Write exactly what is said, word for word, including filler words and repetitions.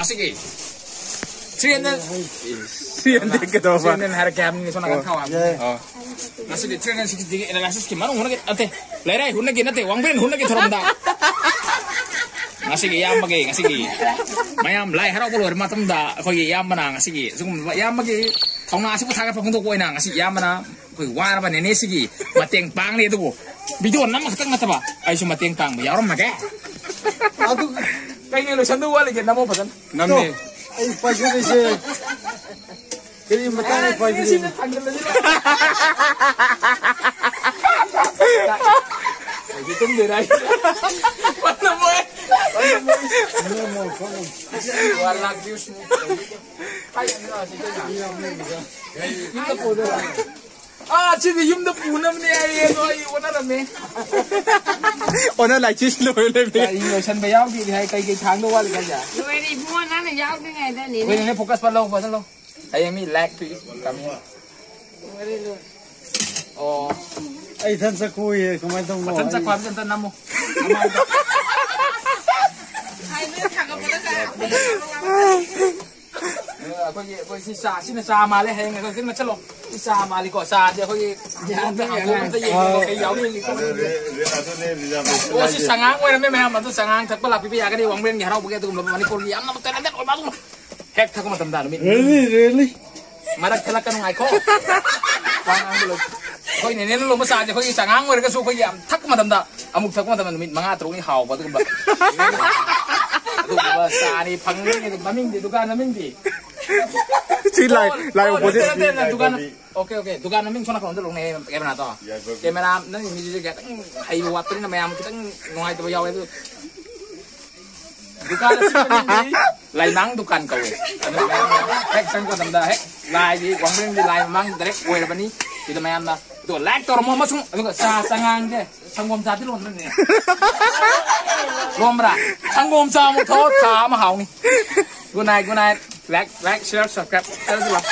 ꯑꯁꯤꯒꯤ three hundred, three hundred ꯀꯩꯗꯧꯕ? Three hundred ꯍꯥꯏꯔꯛꯀꯦ ꯍꯥꯏꯕꯅꯤ, ꯁꯣꯝ ꯅꯥꯀꯟ ꯊꯥꯎ ꯍꯥꯏꯕꯅꯤ꯫ ꯑꯣ꯫ ꯉꯁꯤꯗꯤ ꯊ꯭ꯔꯤ ꯍꯟꯗ꯭ꯔꯦꯠ ꯁꯤꯛꯁꯇꯤꯒꯤ ꯑꯦꯅꯥꯂꯥꯏꯁꯤꯁꯀꯤ ꯃꯅꯨꯡ ꯍꯨꯠꯅꯒꯦ ꯅꯠꯇꯦ, ꯂꯩꯔꯥꯏ ꯍꯨꯠꯅꯒꯦ ꯅꯠꯇꯦ, ꯋꯥꯡꯕ꯭ꯔꯦꯟ ꯍꯨꯠꯅꯒꯦ ꯊꯧꯔꯝꯗ ꯉꯁꯤꯒꯤ ꯏꯌꯥꯝꯕꯒꯤ, ꯉꯁꯤꯒꯤ ꯃꯌꯥꯝ ꯂꯥꯏ ꯍꯔꯥꯎꯕ ꯂꯣꯏꯔ ꯃꯇꯨꯡꯗ ꯑꯩꯈꯣꯏꯒꯤ ꯏꯌꯥꯝꯕꯅ ꯉꯁꯤꯒꯤ ꯁꯤꯒꯨꯝꯕ ꯏꯌꯥꯝꯕꯒꯤ ꯊꯧꯅꯥ ꯑꯁꯤꯕꯨ ꯊꯥꯒꯠꯄ ꯐꯣꯡꯗꯣꯛꯄ ꯑꯣꯏꯅ ꯉꯁꯤ ꯏꯌꯥꯝꯕꯅ ꯑꯩꯈꯣꯏ ꯋꯥꯔꯕ ꯅꯦꯅꯦꯁꯤꯒꯤ ꯃꯇꯦꯡ ꯄꯥꯡꯂꯤ꯫ ꯑꯗꯨꯕꯨ ꯚꯤꯗꯤꯑꯣ ꯅꯝꯕ ꯈꯛꯇꯪ ꯅꯠꯇꯕ ꯑꯩꯁꯨ ꯃꯇꯦꯡ ꯄꯥꯡꯕ ꯌꯥꯎꯔꯝꯃꯒꯦ꯫ ꯑꯗꯨ ꯀꯩꯅꯣ ꯂꯣꯏꯁꯟꯗꯧ ꯋꯥꯠꯂꯤꯒꯦ? ꯅꯝꯃꯣ ꯐꯖꯅ꯫ ꯅꯝꯃꯦ꯫ ꯑꯩ ꯄꯥꯏꯖꯔꯤꯁꯦ ꯀꯔꯤ ꯃꯇꯥꯡꯗ ꯄꯥꯏꯕꯤꯔꯤꯅꯣ? ꯍꯧꯖꯤꯛ ꯇꯨꯝꯗꯣꯏꯔꯥ? ꯐꯝꯃꯣꯏ꯫ ꯐꯝꯃꯣꯏ꯫ ꯐꯝꯃꯣꯏ꯫ One lakh views ꯃꯨꯛ꯫ ꯑꯥ, ꯁꯤꯗꯤ ꯌꯨꯝꯗ ꯄꯨꯅꯕꯅꯦ ꯍꯥꯏꯌꯦ, ꯑꯗꯣ ꯑꯩ ꯑꯣꯟꯅꯔꯝꯃꯦ꯫ ꯑꯣꯟꯅ ꯂꯥꯏꯆꯨꯁꯤ ꯂꯣꯏ ꯂꯩꯕꯅꯦ꯫ ꯀꯔꯤ ꯂꯣꯏꯁꯟꯕ ꯌꯥꯎꯗꯦꯗꯤ ꯍꯥꯏ, ꯀꯩꯀꯩ ꯊꯥꯡꯗꯧ ꯋꯥꯠꯂꯤ ꯍꯥꯏꯁꯦ? ꯂꯣꯏꯔꯦ ꯏꯕꯨꯡꯉꯣ, ꯅꯪꯅ ꯌꯥꯎꯗ꯭ꯔꯤꯉꯩꯗꯅꯤꯅꯦ꯫ ꯍꯣꯏꯅꯦ, focus ꯐꯠ ꯂꯧ, ꯐꯖꯅ ꯂꯧ꯫ ꯍꯌꯦꯡ ꯃꯤ like ꯇꯨ ꯀꯝꯃꯤ꯫ ꯂꯣꯏꯔꯦ, ꯂꯣꯏꯔꯦ꯫ ꯑꯣ꯫ ꯑꯩ ꯏꯊꯟ ꯆꯠꯈꯣꯏꯌꯦ, ꯀꯃꯥꯏꯅ ꯇꯧꯕꯅꯣ? ꯃꯊꯟ ꯆꯠꯈꯣ ꯍꯥꯏꯕꯁꯦ ꯑꯝꯇ ꯅꯝꯃꯣ꯫ ꯍꯥꯏꯕ ꯊꯥꯡꯒꯠꯄꯗ ꯀꯥ-, ꯑꯩꯈꯣꯏꯒꯤ, ꯑꯩꯈꯣꯏ ꯁꯤ ꯆꯥ, ꯁꯤꯅ ꯆꯥ ꯃꯥꯜꯂꯦ꯫ ꯍꯌꯦꯡ ꯑꯩꯈꯣꯏ ꯁꯤꯅ ꯆꯠꯂꯣ꯫ ꯁꯤ ꯆꯥ ꯃꯥꯜꯂꯤꯀꯣ꯫ ꯆꯥꯁꯦ ꯑꯩꯈꯣꯏꯒꯤ ꯌꯥꯗꯦ, ꯌꯥꯗꯦ꯫ ꯑꯝꯇ ꯌꯦꯡꯉꯣ, ꯀꯩ ꯌꯥꯎꯔꯤ ꯌꯦꯡꯉꯣ꯫ ꯑꯗꯨꯅꯦ, ꯑꯗꯨꯅꯦ, ꯑꯗꯨꯅꯦ, ꯑꯗꯨꯅꯦ꯫ ꯑꯣ, ꯁꯤ ꯆꯉꯥꯡ ꯑꯣꯏꯔꯝꯃꯦ ꯃꯌꯥꯝ꯫ ꯑꯗꯨ ꯆꯉꯥꯡ ꯊꯛꯄ ꯂꯥꯛꯄꯤꯕ ꯌꯥꯒꯅꯤ꯫ ꯋꯥꯡꯕ꯭ꯔꯦꯟꯒꯤ ꯍꯔꯥꯎꯕꯒꯤ ꯑꯗꯨꯒꯨꯝꯂꯕ ꯃꯅꯤꯄꯨꯔꯒꯤ ꯌꯥꯝꯅ talented ꯑꯣꯏꯕ ꯑꯗꯨꯒꯨꯝꯕ ꯍꯦꯛ ꯊꯛꯄ ꯃꯇꯝꯗ ꯅꯨꯃꯤꯠ really, really? ꯃꯔꯛ ꯊꯠꯂꯛꯀꯅꯨ, ꯉꯥꯏꯈꯣ꯫ ꯋꯥ ꯉꯥꯡꯕ ꯂꯣꯏ-, ꯑꯩꯈꯣꯏ ꯅꯦꯅꯦꯅ ꯂꯣꯟꯕ ꯆꯥꯁꯦ ꯑꯩꯈꯣꯏꯒꯤ ꯆꯉꯥꯡ ꯑꯣꯏꯔꯒꯁꯨ ꯑꯩꯈꯣꯏꯒꯤ ꯌꯥꯝ ꯊꯛꯄ ꯃꯇꯝꯗ ꯑꯃꯨꯛ ꯊꯛꯄ ꯃꯇꯝꯗ ꯅꯨꯃꯤꯠ ꯃꯉꯥ ꯇꯔꯨꯛꯅꯤ ꯍꯥꯎꯕ ꯑꯗꯨꯒꯨꯝꯕ꯫ ꯑꯗꯨꯒꯨꯝꯕ ꯆꯥꯅꯤ ꯐꯪꯒꯅꯤ꯫ ꯑꯗꯨ ꯃꯃꯤꯡꯗꯤ, ꯗꯨꯀꯥꯟ ꯃꯃꯤꯡꯗꯤ? ꯁꯤ ꯂꯥꯏ, ꯑꯣ, ꯂꯥꯏ ꯑꯣ, opposite꯫ ꯅꯠꯇꯦ, ꯅꯠꯇꯦ, ꯗꯨꯀꯥꯟ, okay, okay, ꯗꯨꯀꯥꯟ ꯃꯃꯤꯡ ꯁꯣꯝ ꯅꯥꯀꯟꯗ ꯂꯧꯅꯩ, camera ꯗꯣ꯫ ꯌꯥꯏꯐꯕꯤ꯫ Camera ꯅꯪ ꯃꯤꯁꯦ ꯈꯤꯇꯪ ꯍꯩꯕ ꯋꯥꯠꯄꯅꯤꯅ ꯃꯌꯥꯝ ꯈꯤꯇꯪ ꯅꯨꯡꯉꯥꯏꯇꯕ ꯌꯥꯎꯋꯦ ꯑꯗꯨ꯫ ꯗꯨꯀꯥꯟ ꯑꯁꯤꯒꯤ ꯃꯃꯤꯡꯗꯤ ꯂꯥꯏꯅꯥꯡ ꯗꯨꯀꯥꯟ ꯀꯧꯋꯦ꯫ ꯑꯗꯨꯅ ꯃꯌꯥꯝꯅ ꯍꯦꯛ ꯆꯪꯉꯛꯄ ꯃꯇꯝꯗ ꯍꯦꯛ ꯂꯥꯏꯒꯤ, ꯋꯥꯡꯕ꯭ꯔꯦꯟꯒꯤ ꯂꯥꯏ ꯃꯃꯥꯡ direct ꯑꯣꯏꯔꯕꯅꯤ꯫ ꯁꯤꯗ ꯃꯌꯥꯝꯅ ꯑꯗꯣ like ꯇꯧꯔꯝꯃꯣ ꯑꯃꯁꯨꯡ ꯑꯗꯨꯒ ꯆꯥ ꯆꯉꯥꯡꯁꯦ, ꯁꯪꯒꯣꯝ ꯆꯥꯗꯤ ꯂꯣꯟꯕ꯭ꯔꯅꯦ? ꯂꯣꯟꯕ꯭ꯔꯥ? ꯁꯪꯒꯣꯝ ꯆꯥ ꯑꯃꯨꯛ ꯊꯛꯑꯣ, ꯊꯥ ꯑꯃ ꯍꯥꯎꯅꯤ꯫ Good night, good night. Like, like, share, subscribe. ꯆꯠꯂꯁꯤ ꯂꯥꯎ꯫